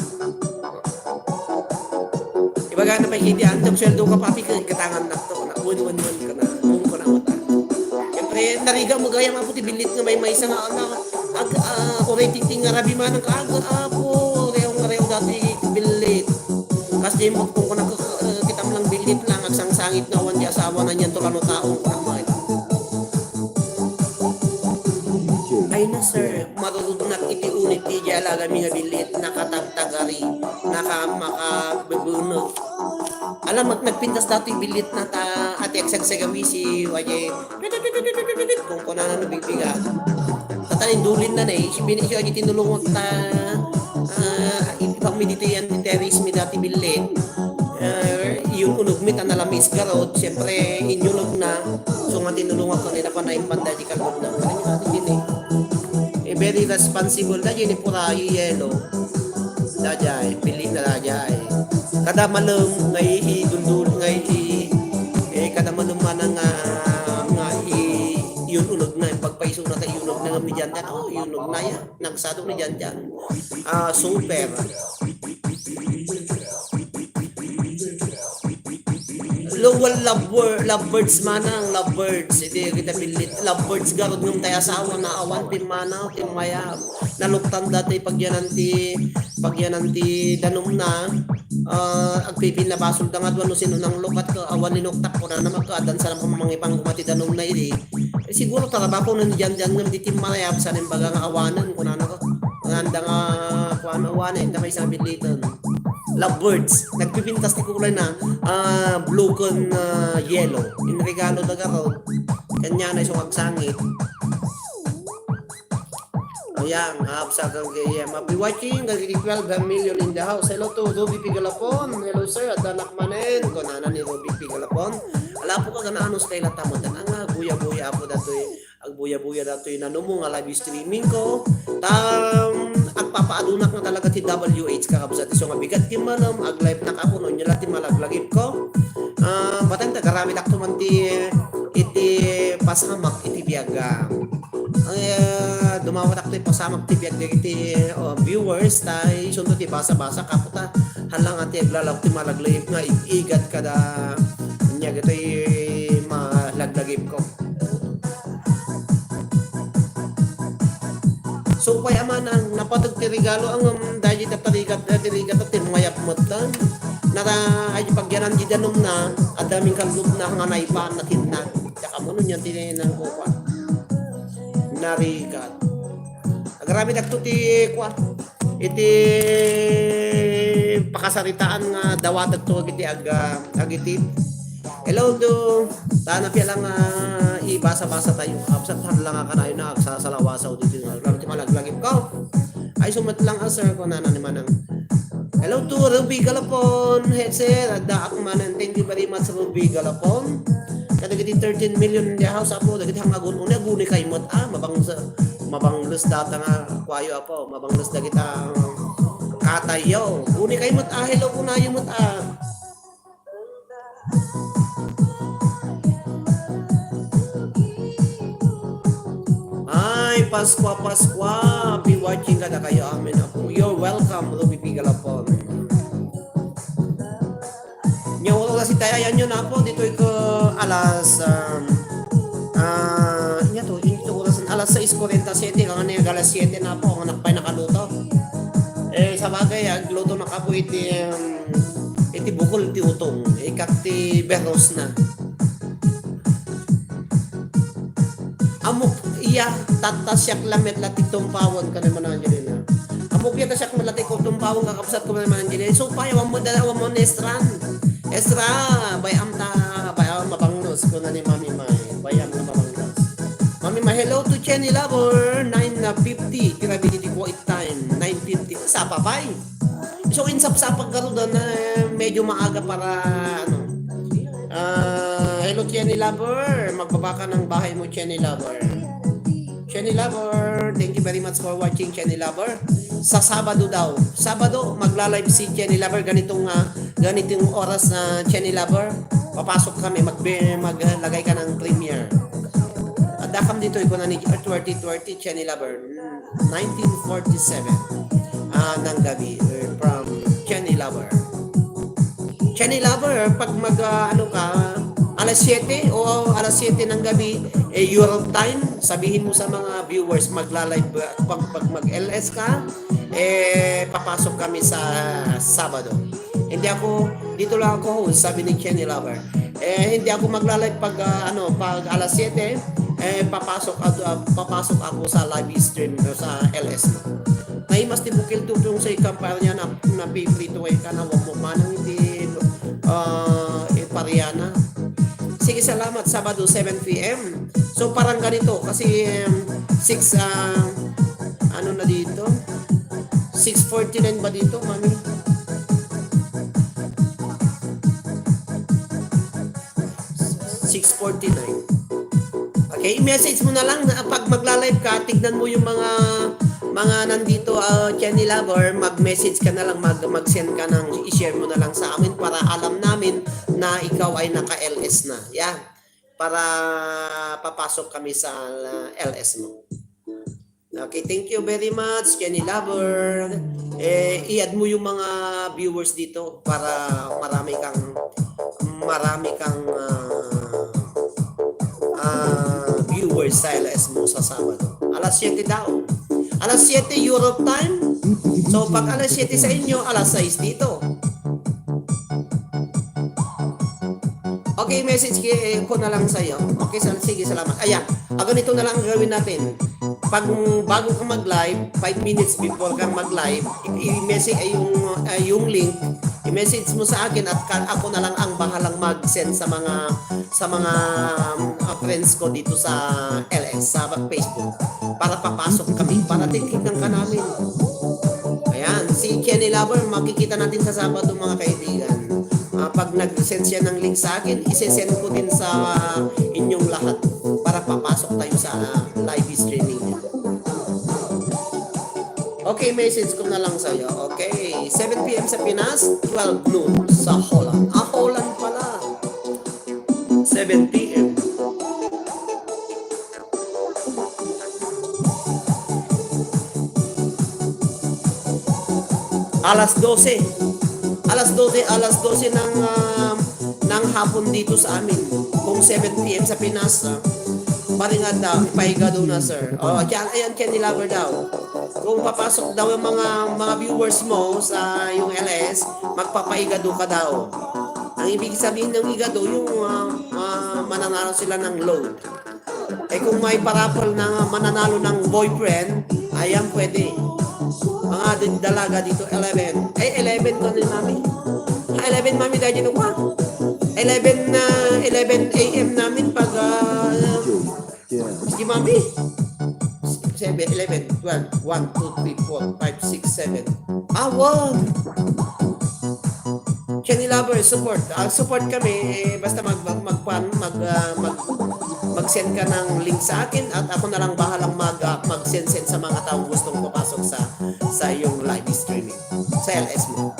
Ibaga na pay iti antok, sweldo ka, papi, ka, katangan na to, na, win, win, win ka na, win ko na, win. Siyempre, nariga mo gaya, maputi, billit nga may maysa nga, ano, ag, ah, uray tingting nga rabi manang ka, ag, apo, rew nga rew dati, billit. Kas di mo, kung kuna, eh, kita mo lang billit lang, agsangsangit na, awan di asawa na niyan, tulano tao, ang mga ito. Ay na, sir, marurugnak iti unit, ti di alaga mi nga billit, nakatagtagari, naka-, makabebunot. Alam, mag-, nagpintas dati billit na ta, ati agsagsagawisi, waje, kung kuna na nabigbigan. Tatan indulin na na eh, si Bini, si Aji tinulungan ta, ah, ipang mi dito yan, ni Terry, mi dati billit. Eh, yung unog mi, tan nalami isgarod, siyempre, inyunog na. So, nga tinulungan ko nila pa na yung panda, di kalbog na. Ano yung ating din eh? Eh, very responsible na yun, eh, pura yelo. Dajay, pili na dajay. Kada malem, nga i-, idundul, nga i-, eh, kada malem man nga, nga i-, yun unog na, yung pagpaiso na tayo, yun unog na nga, medyan na, oh, yun unog na yan. Nagsado ni Jan Jan. Ah, super. Lowell love wor-, lovebirds manang, lovebirds. Iti kita billit, lovebirds garud ngem tay asawa na awan pimmanaw, timmayab. Naluktan dati pagyanan ti, pagyanan ti danum na. Ah, agpipin na basol da nga duan no sino nang lukat ka, awan linuktak ko na naman ka, adan sa naman mangipang kumati danum na idi. Eh, siguro trabaho na ni Jan Jan ngem di timmarayab sa imbaga nga awanen, kunana ko. Nga anda nga, kuan, awanen, anda may sabit liten. Lovebirds. Nagpipintas ti kulay na, ah, blue ken, ah, yellow. Inregalo da garod. Kanya na isung agsangit. Ayan, absa kang K M. I'll be watching, kag twelve million in the house. Hello to Ruby Pigalapon. Hello, sir. Adda nak manen. Kunana ni Ruby Pigalapon. Ala po ka gana anus kay latamotan. Ang, ah, buya-buya apo datoy. Agbuya-buya datoy nanumo nga live streaming ko. Tam, agpapaadunak na talaga ti W H kakabsat. Isu nga bigat ti manem, ag-live na kapuno, nya la ti malaglagip ko. Ah, batang tagarami dakto man ti, iti pasamak, iti biag, ah. Ay, ah, dumawatak ti pasamak ti biag dagiti, oh, viewers, ta isunto ti basa-basa, kaputa, hala nga ti aglalawag ti malaglagip nga ig-igat kada, nya dagitoy malaglagip ko. So, pay amanang napateg ti regalo, ang, um, dagiti tarigat, eh, ti rigat, ti mayap met tan. Nara, ay, pagyanan di danum na, adda min kallub na, nga naipan na tinna. Diak ammo no niyan tinayanan ko pa. Narigat. Agarami dakto ti, kwa, iti pakasaritaan nga dawatag to, iti ag-, ah, agiti. Hello, do. Tana pia lang, ah, ibasa-basa tayo. Absent har lang nga kanayo na agsasalawasaw dito nga. Lalo ti malaglagip ko. Ay, sumat lang, ah, sir, ko na, na ni Manang. Hello to Ruby Galapon. Hey, sir, adda ak manen. Thank you very much, Ruby Galapon. Kadagiti thirteen million in the house, apo, dagiti hangagun-, uni, aguni kay met, ah, mabang-, mabangles data nga, kuayo, apo, mabangles dagita, ah, katayo. Uni kay met, ah, hello, kunayo met, ah. Ay, Paskwa, Paskwa. Be watching kadakayo amin, apo. You're welcome, Ruby P. Galapon. Nya, oras iti ayanyo na, apo, ditoy ko alas, um, ah, nya to, ito oras, alas sais kuarenta siete, kangani alas siete na, apo, ang anak pay nakaluto. Eh, sabagay, agluto na kapo iti, um, iti bukol ti utong, ikkat ti berros na. Ammok iya, tatta siak lamet la ti tumpawen, kani Manang Angelina. Ammok iya ta siak met la ti tumpawen, kakabsat ko, Manang Angelina. So, pay, awan mo da, awan mo ni Estran. Estra, bay-am ta, bay-am mabangnos, kuna ni Mami May. Bay-am nga mabangnos. Mami May, hello to Jenny Lover, nine fifty. Grabe, di ko time, nine fifty. Sapa pay. So, insapsapag ka ron na medyo maaga para, ano. Ah, hello, Jenny Lover. Magbaba ka ng bahay mo, Jenny Lover. Jenny Lover, thank you very much for watching, Jenny Lover. Sa Sabado daw. Sabado, magla-live si Jenny Lover. Ganitong, ah, ganitong oras na, Jenny Lover. Papasok kami, mag-, maglagay ka ng premiere. Adda kam ditoy, kuna ni twenty twenty, Jenny Lover. Nineteen forty-seven, ah, ng gabi, eh, from Jenny Lover. Jenny Lover, pag mag, ah, ano ka, alas siyete o alas siyete ng gabi, eh, Europe time, sabihin mo sa mga viewers, magla-live, ah, pag, pag mag-L S ka, eh, papasok kami sa Sabado. Hindi ako, dito lang ako host, sabi ni Jenny Lover. Eh, hindi ako magla-live pag, ah, ano, pag alas siyete, eh, papasok ako, ah, papasok ako sa live stream, no, sa L S mo. Naimas ti bukil tutong sa ikampanya na, na piprito ay ka na, wag mo manang iti, ah, ipariana. Sige, salamat. Sabado, seven P M. So, parang ganito, kasi, um, six, ah, ano na dito? Six forty-nine ba dito, mami? Six forty-nine. Okay, i-message mo na lang na pag magla-live ka, tignan mo yung mga, mga nandito, ah, Jenny Lover, mag-message ka na lang, mag-, mag-send ka ng, i-share mo na lang sa amin para alam namin na ikaw ay naka-L S na. Yeah. Para papasok kami sa, ah, L S mo. Okay, thank you very much, Jenny Lover. Eh, i-add mo yung mga viewers dito para marami kang, marami kang, ah, ah, viewers sa L S mo sa Sabado. Alas siyete daw. Alas siyete Europe time. So, pag alas siyete sa inyo, alas sais dito. Okay, i-message ki-, ko na lang sa'yo. Okay, sal-, sige, salamat. Ayan, ah, ganito na lang ang gawin natin. Pag, bago ka mag-live, five minutes before kang mag-live, i-, i-message ay yung, ay yung link, i-message mo sa akin at ka-, ako na lang ang bahalang mag-send sa mga, sa mga, um, ah, friends ko dito sa L S, sa Facebook, para papasok kami, para tingnan ka namin. Ayan, si Kenny Lover, makikita natin sa Sabado, mga kaibigan. Ah, pag nag-send siya ng link sa akin, isi-send ko din sa inyong lahat para papasok tayo sa, ah, live streaming. Okay, message ko na lang sa'yo. Okay, seven p m sa Pinas, twelve noon sa Holland. Ah, Holland pala. Seven p m. Alas dose. Alas dose, alas dose ng, ah, ng hapon dito sa amin. Kung seven p m sa Pinas, ah, maringad daw, ipaigado na, sir. Oh, ayan, ayan, Kenny Lover daw. Kung papasok daw yung mga, mga viewers mo sa yung L S, magpapaigado ka daw. Ang ibig sabihin ng igado, yung, ah, ah, mananalo sila ng load. Eh, kung may parapol na mananalo ng boyfriend, ayan, pwede. Mga di-, dalaga dito, eleven. Eh, eleven ko ni Mami. Ah, eleven, Mami, dahil yun, wa? Eleven na, eleven a m namin pag, ah, Yeah. Si Mami. Seven, eleven, twelve. One, two, three, four, five, six, seven. Ah, wow! Kenny Lover, support. Ah, support kami. Eh, basta mag, mag, mag, mag, ah, mag, mag-send ka ng link sa akin at ako na lang bahalang mag, ah, mag-send-send sa mga taong gustong papasok sa, sa iyong live streaming. Sa L S mo.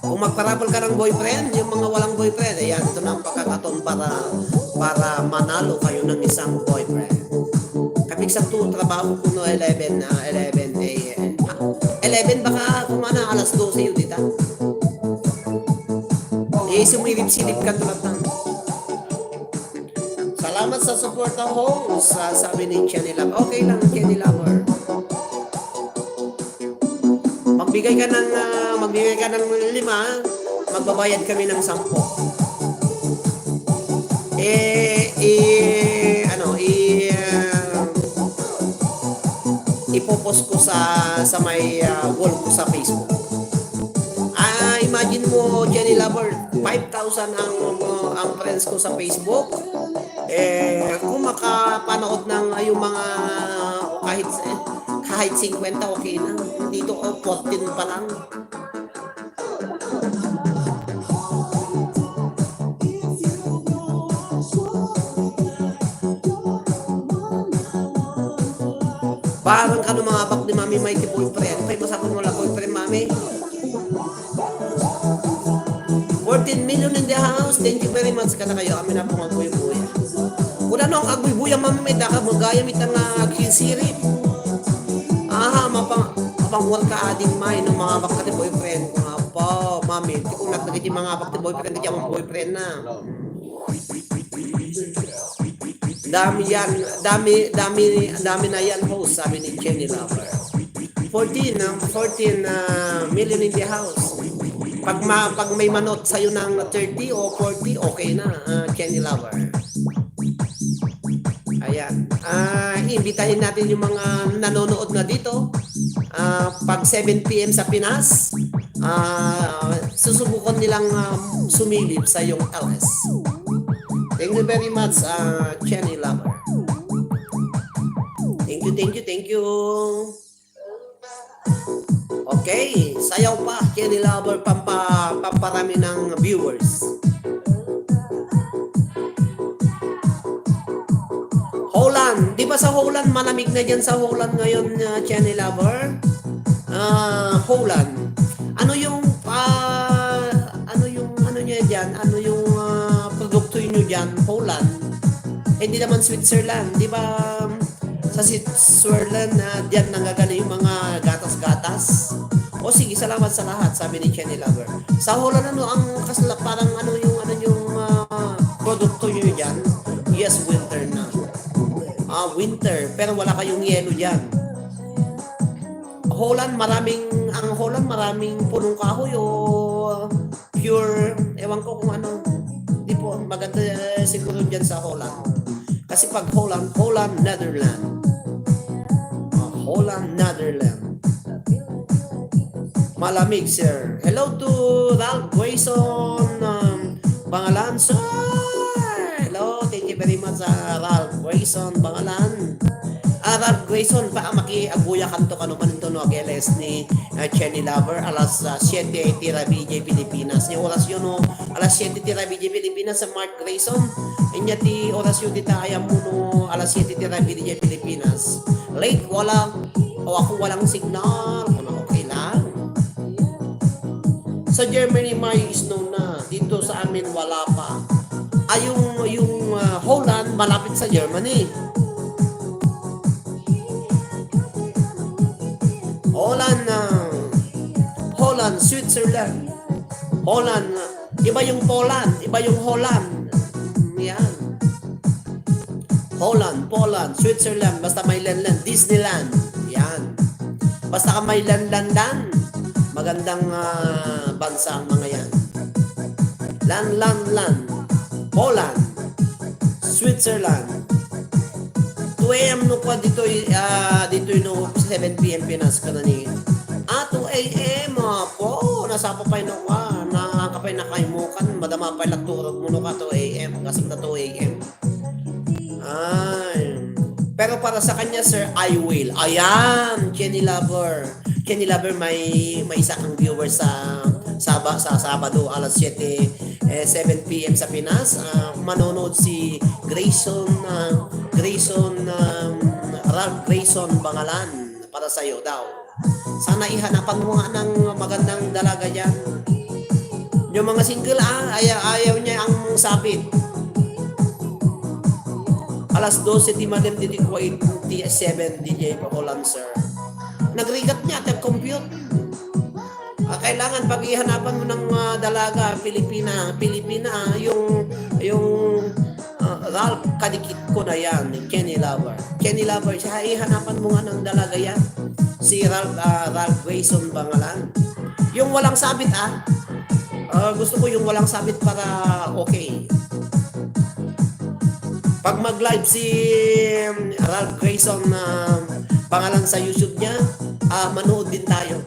Kung magparapol ka ng boyfriend, yung mga walang boyfriend, ayan, ito na ang pagkakataon para, para manalo kayo ng isang boyfriend. Kapag sa two, trabaho ko no eleven, ah, eleven a m. Ah, eleven baka kung ano, alas dose yun, dita. Eh, sumilip-silip ka tulad ng. Salamat sa suporta, host, sa sabi ni Kenny Lover. Okay lang, Kenny Lover. Magbigay ka ng, ah, magbigay ka ng lima, magbabayad kami ng sampo. Eh, i-, ano, i-, ah, ipopost ko sa, sa may, ah, wall ko sa Facebook. Ah, imagine mo, Kenny Lover, five thousand ang, ang friends ko sa Facebook. Eh, kung makapanood ng, ah, yung mga, kahit, kahit fifty, okay na. Dito, oh, fourteen pa lang. Parang kano mga abak ni Mami may ti boyfriend. Pay masapul mo la boyfriend, Mami. Fourteen million in the house. Thank you very much. Kada kayo, amin na pong agbuybuya. Kuna no ang agbuybuya, Mami, may daka mo gayam itang, ah, kinsiri. Aha, mapang, mapang work ka, ading may, no, mga abak ka ti boyfriend. Apo, Mami, ti kunak na kiti mga abak ti boyfriend, kiti amang boyfriend na. Dami yan, dami, dami, dami na yan, host, sabi ni Kenny Lover. Fourteen, ah, fourteen, ah, million in the house. Pag ma-, pag may manot sa'yo ng thirty o forty, okay na, ah, Kenny Lover. Ayan. Ah, imbitahin natin yung mga nanonood na dito. Ah, pag seven p m sa Pinas, ah, susubukan nilang, ah, sumilip sa iyong L S. Thank you very much, ah, Kenny Lover. Thank you, thank you, thank you. Okay, sayaw pa, Kenny Lover, pampa-, pamparami ng viewers. Holland, di ba sa Holland, malamig na dyan sa Holland ngayon, uh, Kenny Lover? Ah, Holland. Ano yung, ah, ano yung, ano niya dyan? Ano yung, ah, produkto niyo dyan? Holland. Eh, di naman Switzerland, di ba? Sa Switzerland, ah, diyan nanggagaling yung mga gatas-gatas. O sige, salamat sa lahat, sabi ni Kenny Lover. Sa Holland, ano ang kasla-, parang ano yung, ano yung, ah, produkto niyo diyan? Yes, winter na. Ah, winter, pero wala kayong yelo diyan. Holland, maraming, ang Holland, maraming punong kahoy o pure, ewan ko kung ano. Di po Maganda, eh, siguro dyan sa Holland. Kasi pag Holland, Holland, Netherlands. Ah, Holland, Netherlands. Malamig, sir. Hello to Ralph Grayson, um, Bangalan, sir. Hello, thank you very much, ah, Ralph Grayson Bangalan. Ah, Ralph Grayson, pa, makiaguyakanto kano man ito, no, against ni, ah, Chenny Lover, alas, ah, siete ti rabii diay Pilipinas. Ni oras yun, no, alas siete ti rabii diay Pilipinas, sa Mark Grayson. Inya ti oras yun dita, ay ammo no alas siete ti rabii diay Pilipinas. Late, wala. O, ako walang signal. Ano, okay lang. Sa Germany, may snow na. Dito sa amin, wala pa. Ay, yung, yung, ah, Holland, malapit sa Germany. Holland, ah, Holland, Switzerland. Holland, ah, iba yung Poland, iba yung Holland. Yan. Holland, Poland, Switzerland, basta may land, land, Disneyland. Yan. Basta ka may land, land, land, magandang, ah, bansa ang mga yan. Land, land, land. Poland, Switzerland. Two A M no kwa ditoy, ah, ditoy no seven P M Pinas ka na ni. Ah, two A M, ah, po, nasapa pay no kwa, na, ka pay nakaimukan, madama pay la turog mo no ka two A M, kasi na two A M. Ay. Pero para sa kanya, sir, I will. Ayan, Kenny Lover. Kenny Lover, may, may isa kang viewer sa Saba-, sa Sabado, alas siete, eh, seven P M sa Pinas. Ah, manonood si Grayson, ah, Grayson, um, Ralph Grayson Bangalan para sa'yo daw. Sana ihanapan mo nga ng magandang dalaga dyan. Yung mga single, ah, ayaw, ayaw niya ang sabit. Alas dose ti madem didi kwa ti seven, D J Pakulan, sir. Nagrigat niya, tag-compute. Ah, kailangan pag-ihanapan mo ng, ah, dalaga, Pilipina, Pilipina, ah, yung, yung, ah, Ralph Kadikit ko na yan, Kenny Lover. Kenny Lover, siya, ihanapan mo nga ng dalaga yan. Si Ralph, ah, Ralph Grayson Bangalan. Yung walang sabit, ah. Ah, gusto ko yung walang sabit para okay. Pag mag-live si, um, Ralph Grayson na pangalan sa YouTube niya, ah, manood din tayo.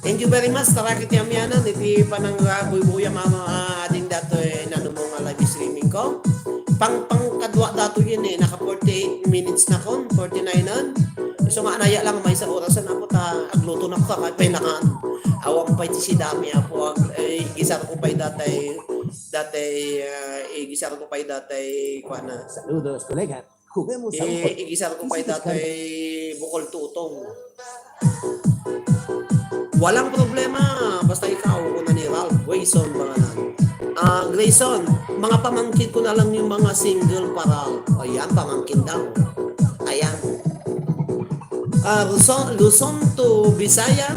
Thank you very much, Tarakit Yamyanan, iti panang, ah, buybuya, mama, ah, ading datoy, eh, nano mo nga live streaming ko. Pang, pangkadua dato yun eh, naka forty-eight minutes na kon, forty-nine on. So nga, anaya lang, may isang oras na po, ta, agluto na ko, kakay pay nakan. Awang pay ti sidami, apo, ag-, eh, igisar ko pay datay, datay, ah, igisar ko pay datay, kuana. Saludos, kolega. Juguemos a bukol. Eh, igisar ko pay datay bukol tutong. Walang problema. Basta ikaw, una ni Ralph Grayson, pangalan. Ah, Grayson, mga pamangkin ko na lang yung mga single pa, Ralph. Ayan, pamangkin daw. Ayan. Ah, Luzon, Luzon to Bisaya.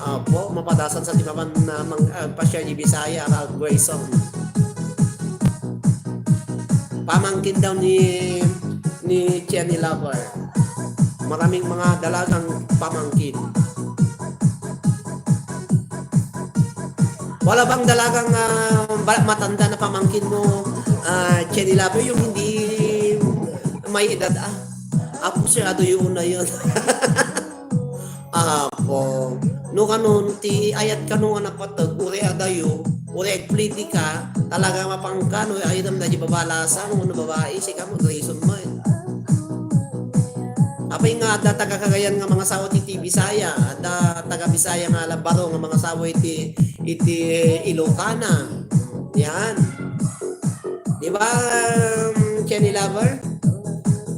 Apo, mapadasan sa timaman na mang, ah, pa-share ni Bisaya, Ralph Grayson. Pamangkin daw ni, ni Jenny Lover. Maraming mga dalagang pamangkin. Wala bang dalagang, ah, ba-, matanda na pamangkin mo, ah, Jenny Lover, yung hindi may edad, ah? Apo, sir, ado yun na yun. Apo. No, kanon, ti ayat kano nga napateg, uri adayo, uri agpolitika, talaga mapangkano, ay, dam na di babalasan, no, babae, si kamo, Grayson man. Apay nga, adda taga Cagayan nga mangasawa iti Bisaya, adda taga Bisaya nga labaro nga mangasawa iti, iti Ilocana. Yan. Di ba, um, Kenny Lover?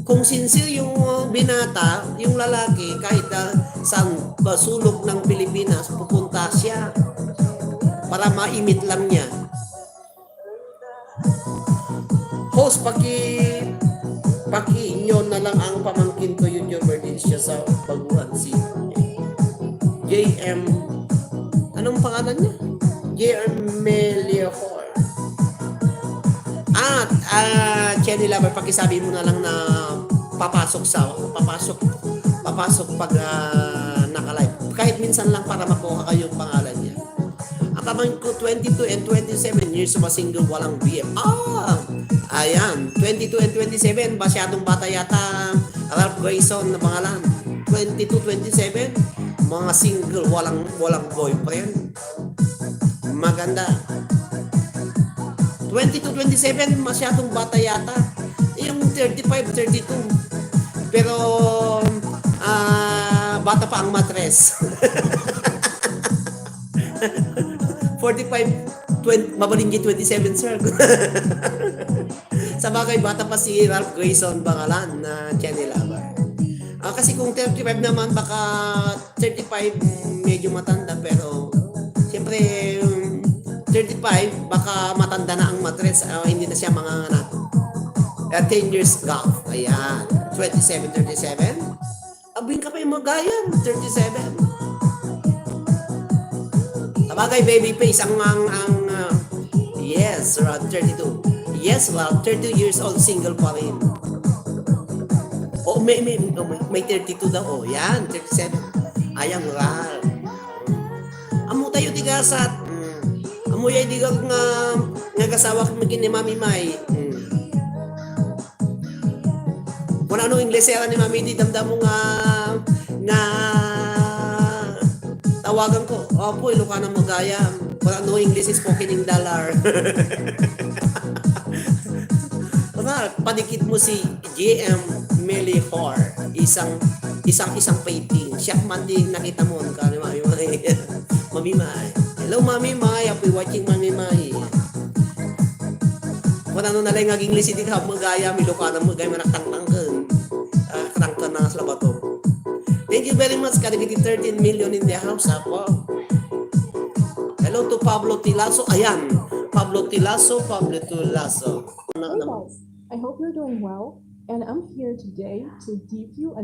Kung sincere yung binata, yung lalaki, kahit na saan pa sulok ng Pilipinas, pupunta siya para maimit lang niya. Host, paki-, paki-inyo na lang ang pamangkin ko, YouTuber din siya sa Baguhan, si J M, anong pangalan niya? J M Melior. At, ah, Jenny Lover, pakisabi mo na lang na papasok sa, papasok, papasok pag, ah, naka-live. Kahit minsan lang para makuha kayo yung pangalan niya. Kaman ko, twenty-two and twenty-seven years of a single, walang B F. Ah! Ayan, twenty-two and twenty-seven, masyadong bata yata. Ralph Grayson na pangalan. Twenty-two, twenty-seven, mga single, walang, walang boyfriend. Maganda. Twenty-two, twenty-seven, masyadong bata yata. Yung thirty-five, thirty-two. Pero, ah, bata pa ang matres. Forty-five, twenty, mabalin di twenty-seven, sir. Sa bagay, bata pa si Ralph Grayson Bangalan na Jenny Lover. Ah, kasi kung thirty-five naman, baka thirty-five, medyo matanda, pero siyempre, um, thirty-five, baka matanda na ang matres, ah, hindi na siya manganganak. Ah, ten years gap. Ayan. Twenty-seven, thirty-seven. Abing ka pa yung magayam, thirty-seven. Sabagay, baby face ang, ang, ang, ah, yes, around thirty-two. Yes, well, thirty-two years old, single pa rin. Oh, may, may, oh, may, may thirty-two daw. Oh, yan, thirty-seven. Ayang ral. Amo tayo ti gasat. Mm. Amo yay di nga, nga gasawa kami ni Mami May. Mm. Kung ano Ingles era ni Mami, di damdamo nga, nga tawagan ko. Opo, Ilocano magayam. Kung ano English is spoken in dollar. Wala, padikit mo si G M Melihor. Isang, isang, isang painting. Siya man di nakita mo, ano ka, Mami May. Mami May. Hello, Mami May. Happy watching, Mami May. Kung ano na lang naging lisi di ka magayam, Ilocano magayam, anak tangtangken. Ah, tangtang na sa bato. Thank you very much, kadagiti thirteen million in the house, apo. Hello to Pablo Tilaso. Ayan, Pablo Tilaso, Pablo Tilaso. Hey guys, I hope you're doing well, and I'm here today to give you a